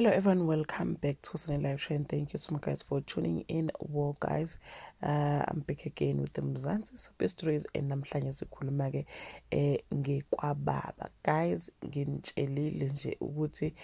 Hello everyone, welcome back to Sunny Live Show and thank you so much guys for tuning in. Well guys, I'm back again with the Mzansi Soap Stories and namhlanje sikhuluma ke ngekwababa. Guys, nginitshelile nje ukuthi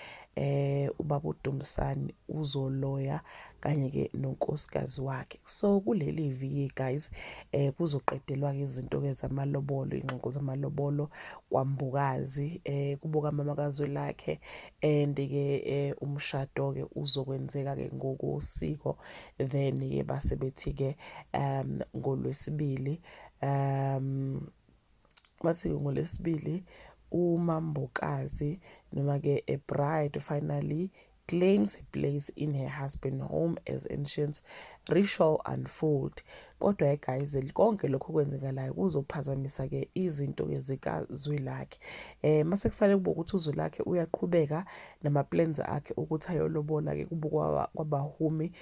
ubaba uDumsani uzoloya kanye ke nonkosikazi wakhe. So kuleli viki guys, kuzoqedelwa ke izinto ke zamalobolo, ingxoxo zamalobolo kwaMbokazi, kubo kamama kaZwelakhe and ke umshado ke uzokwenzeka ke ngokosiko, then ke base bethi ke ngolwesibili, bathi ngolwesibili uMambokazi noma ke a bride finally claims a place in her husband home as ancient ritual unfold. Kodwa guys, konke lokho kwenzekalayo kuzophazamisa ke izinto ke zikaZwelakhe. Mase kufanele kube ukuthi uZwelakhe uyaqhubeka nama plans akhe ukuthi ayolobola ke kubo kwaBahumi,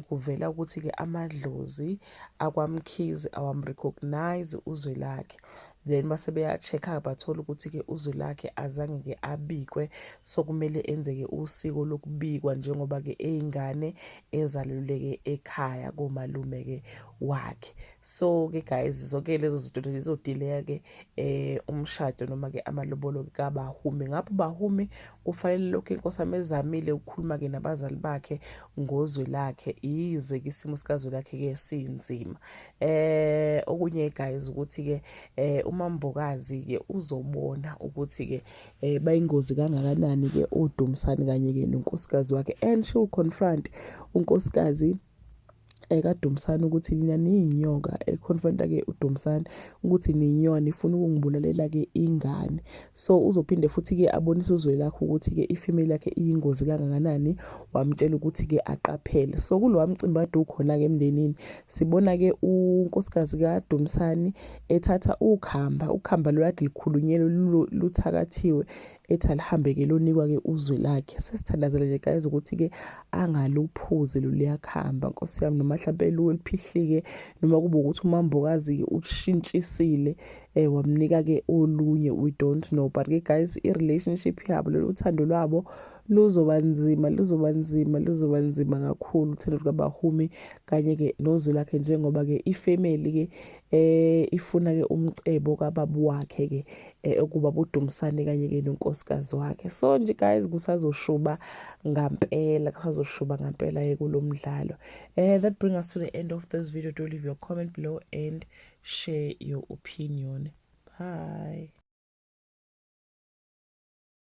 kuvela ukuthi ke amadlozi akwaMkhize awamrecognize uZwelakhe. Then mase beya-check-a bathola ukuthi-ke uZwelakhe azange-ke abikwe, so kumele enzeke usiko lokubikwa njengoba-ke eyingane ezalelwe-ke ekhaya komalume-ke wakhe. So-ke guys, zonke lezo zinto zizodelaya-ke umshado noma-ke amalobolo kaBahumi. Ngapho uBahumi kufanele lokhu inkosi yami ezamile ukukhuluma-ke nabazali bakhe ngoZwelakhe, yize-ke isimo sikaZwelakhe-ke sinzima. Okunye guys ukuthi-ke uMambokazi ke uzobona ukuthi ke bayingozi kangakanani ke oDumsani kanye ke nonkosikazi wakhe, and she will confront unkosikazi kaDumsani ukuthi nina niyinyoka, econfronta ke uDumsani ukuthi niyinyoka, nifuna ukungibulalela ke ingane. So uzophinde futhi ke abonise uZwelakhe ukuthi ke ifamily yakhe iyingozi kangakanani, wamtshela ukuthi ke aqaphele. So kulowa mcimbi kade ukhona ke emndenini, sibona ke unkosikazi kaDumsani ethatha ukhamba, ukhamba lwakade likhulunyelwe luthakathiwe, ethi alihambe ke lonikwa ke uZwelakhe. Sesithandazela nje guys ukuthi ke angaluphuzi loluyakhamba, nkosi yami, noma mhlawumbe luphihlike, noma kube ukuthi uMambokazi ushintshisile wamnika ke olunye, we don't know. But ke guys, i relationship yabo, lolu uthando lwabo luzoba nzima, luzoba nzima, luzoba nzima kakhulu, uthando lukaBahumi kanye ke noZwelakhe, njengoba ke ifamily ke ifuna ke umcebo kababa wakhe ke ukuba buDumsane kanye ke nonkosikazi wakhe. So nje guys, kusazoshuba ngampela, kusazoshuba ngampela ke kulomdlalo. That bring us to the end of this video. Do leave your comment below and share your opinion. Bye.